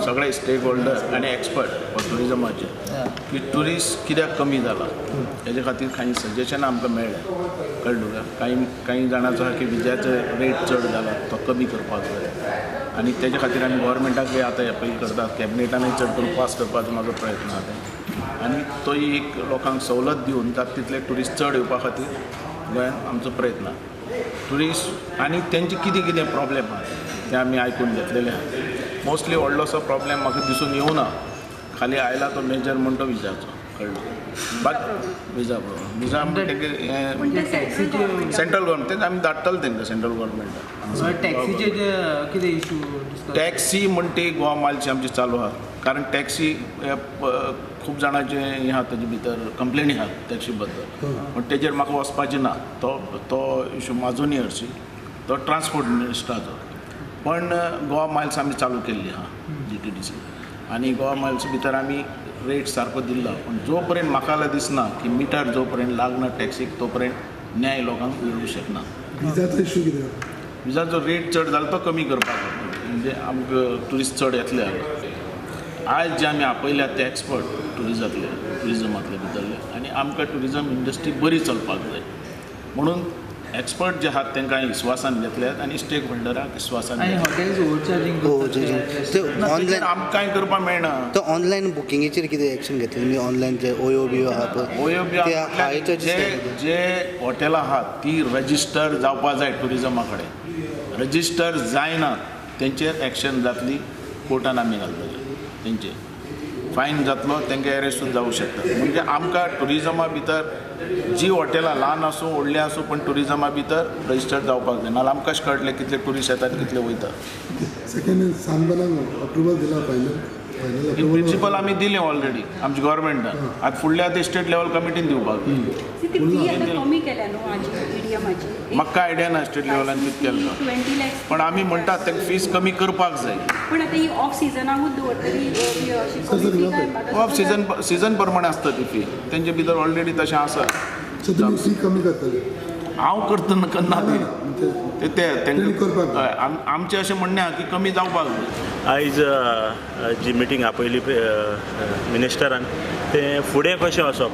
सगळे stake holder आनी expert for ट्युरिजमाचे की ट्युरिस्ट कित्याक कमी जाला हेजे खातीर कांय सजेशनां आमकां मेळ्ळें, कळ्ळें तुका. कांय कांय जाणांचो आहा की विजाचो रेट चड जाला तो कमी करपाक जाय आनी तेजे खातीर आमी गोवोरमेंटाकय आतां अपील करतात, कॅबिनेटानूय चड करून पास करपाचो म्हाजो प्रयत्न आहा तें, आनी तोय एक लोकांक सवलत दिवन जाता तितले ट्युरिस्ट चड येवपा खातीर गोंयांत आमचो प्रयत्न आहा. ट्युरिस्ट आनी तेंचे कितें कितें प्रॉब्लेम आहा ते आमी आयकून घेतलेले आहा. मोस्टली व्हडलोसो प्रॉब्लेम म्हाका दिसून येवना, खाली आयला तो मेजर म्हण तो विजाचो, कळ्ळो. बाकी विजा प्रॉब्लेम, विजा म्हणटकीर हें सेंट्रल गव्हर्मेंट तें आमी धाडटले तेंकां सेंट्रल गव्हर्मेंटाक. टॅक्सीचे कितें इशू? टॅक्सी म्हणटी गोवा मालची आमची चालू आहा, कारण टॅक्सी खूब जाणांचे हें आहा तेजे भितर कंप्लेनी आहा टॅक्सी बद्दल, पूण तेजेर म्हाका वचपाचें ना, तो तो इशू म्हाजो न्ही हरशी, तो ट्रान्सपोर्ट मिनिस्टराचो. पण गोवा मायल्स आमी चालू केल्ली आहा GTDC, आनी गोवा मायल्स भितर आमी रेट सारको दिल्लो, पूण जो पर्यंत म्हाका जाल्यार दिसना की मिटर जो पर्यंत लागना टॅक्सीक तो पर्यंत न्याय लोकांक मेळूंक शकना. विजाचो इशू कितें? विजाचो रेट चड जालो तो कमी करपाक, म्हणजे आमकां ट्युरिस्ट चड येतले. आयज जे आमी आपयल्यात ते एक्सपर्ट ट्युरिजांतले, ट्युरिजमांतले भितरले, आनी आमकां ट्युरिजम इंडस्ट्री बरी चलपाक जाय म्हणून एक्सपर्ट जे आहात तांकां विस्वासान घेतल्यात आनी स्टेक होल्डराक विस्वासान. ऑनलायन आमकां कांय करपाक मेळना. तो ऑनलायन बुकिंगेचेर कितें एक्शन घेतलें तुमी? ऑनलायन जे ओयो बियो आहा पळय, ओयो बियो जे हॉटेलां आहात ती रजिस्टर जावपा जाय ट्युरिजमा कडेन, रजिस्टर जायना तेंचेर एक्शन जातली, कोर्टान आमी घालतले, तेंचेर फायन जातलो, तांकां एरेस्ट सुद्दां जावं शकता. म्हणजे आमकां ट्युरिजमा भितर जी हॉटेलां ल्हान आसूं व्हडलीं आसूं पण ट्युरिजमा भितर रजिस्टर्ड जावपाक जाय, नाजाल्यार आमकां कशें कळटलें कितले ट्युरिस्ट येतात कितले वयता. सेकंड सानबनाक अप्रुवल दिला फायनल? इन प्रिंसिपल आमी दिलें ऑलरेडी आमच्या गव्हर्मेंटान, आतां फुडल्या आतां स्टेट लेवल कमिटीन दिवपाक. म्हाका आयडिया ना स्टेट लेवलान कितें केलें, पण आमी म्हणटात तांकां फीस कमी करपाक जाय. पण आतां ही ऑफ सिजनाकूच दवरतली? ऑफ सिजन सिजन प्रमाणे आसता ती फी, तेंचे भितर ऑलरेडी तशें आसा. फी कमी करतले? हांव करतना करना ते ते तांकां आमचें अशें म्हणणें आहा की कमी जावपाक जाय. आयज जी मिटींग आपयली मिनिस्टरान तें फुडें कशें वचप,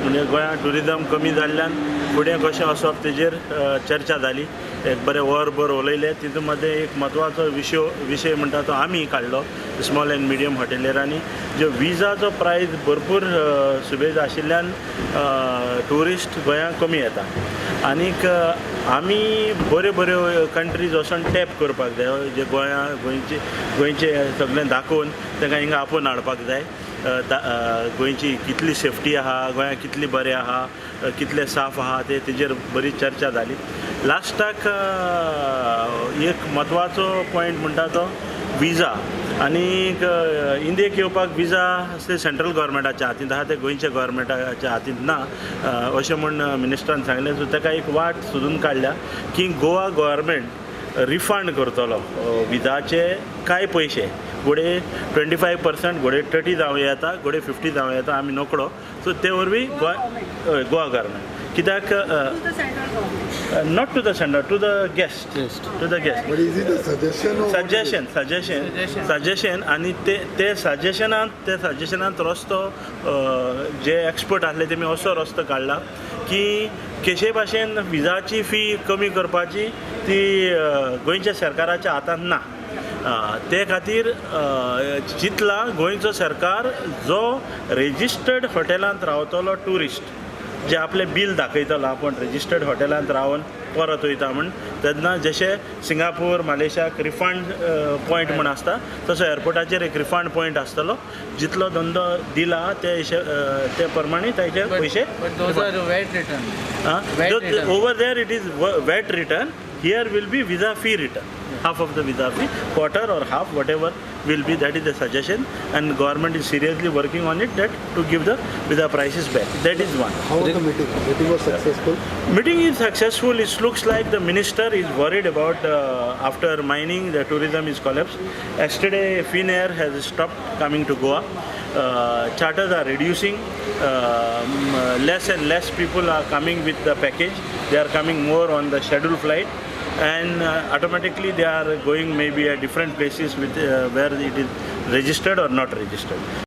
म्हणजे गोंयांत ट्युरिजम कमी जाल्ल्यान फुडें कशें वचप तेजेर चर्चा जाली. एक बरें वरभर उलयलें. तितूंत मदें एक म्हत्वाचो विशय म्हणटा तो आमी काडलो स्मॉल एंड मिडियम हॉटेलियरांनी, जो विजाचो प्रायज भरपूर सुबेज आशिल्ल्यान ट्युरिस्ट गोंयांत कमी येता. आनीक आमी बऱ्यो बऱ्यो कंट्रीज वचोन टॅप करपाक जाय, जे गोंया गोंयचे सगळें दाखोवन तांकां हिंगा आपोवन हाडपाक जाय. गोंयची कितली सेफ्टी आहा, गोंयांत कितली बरें आहा, कितलें साफ आहा, ते तेजेर बरी चर्चा जाली. लास्टाक एक म्हत्वाचो पॉयंट म्हणटा तो विजा, आनीक इंडियेक येवपाक विजा ते सेंट्रल गव्हर्मेंटाच्या हातींत आहा, ते गोंयच्या गव्हर्मेंटाच्या हातींत ना अशें म्हूण मिनिस्टरान सांगलें. सो ताका एक वाट सोदून काडल्या की गोवा गव्हर्मेंट रिफंड करतलो विजाचे कांय पयशे, घोडे 25%, घोडे 30 जावं येता, घोडे 50 जावं येता, आमी नकळो. सो ते वरवीं गोवा गव्हर्मेंट कित्याक not to the centre, to the guest, to the guest. Suggestion suggestion suggestion आनी ते सजेशनांत ते सजेशनांत रस्तो जे एक्सपर्ट आसले तेमी असो रस्तो काडला की कशे भाशेन विजाची फी कमी करपाची ती गोंयच्या सरकाराच्या हातांत ना. ते खातीर चिंतला गोंयचो सरकार जो रेजिस्टर्ड हॉटेलांत रावतलो ट्युरिस्ट जे आपलें बील दाखयतलो आपूण रेजिस्टर्ड हॉटेलांत रावन परत वयता म्हूण, तेन्ना जशें सिंगापूर मलेशियाक रिफंड पॉयंट म्हूण आसता तसो एअरपोर्टाचेर एक रिफंड पॉयंट आसतलो, जितलो धंदो दिला ते ते प्रमाणे ताचे पयशे. Over there it is VAT return, here will be visa fee return, half of the visa fee, quarter or half, whatever will be, that is the suggestion, and government is seriously working on it that to give the visa prices back. That is one. How was the meeting? Meeting was successful? Meeting is successful. It looks like the minister is worried about after mining the tourism is collapsed. Yesterday Finnair has stopped coming to Goa. Charters are reducing, less and less people are coming with the package. They are coming more on the scheduled flight, and automatically they are going maybe at different places with where it is registered or not registered.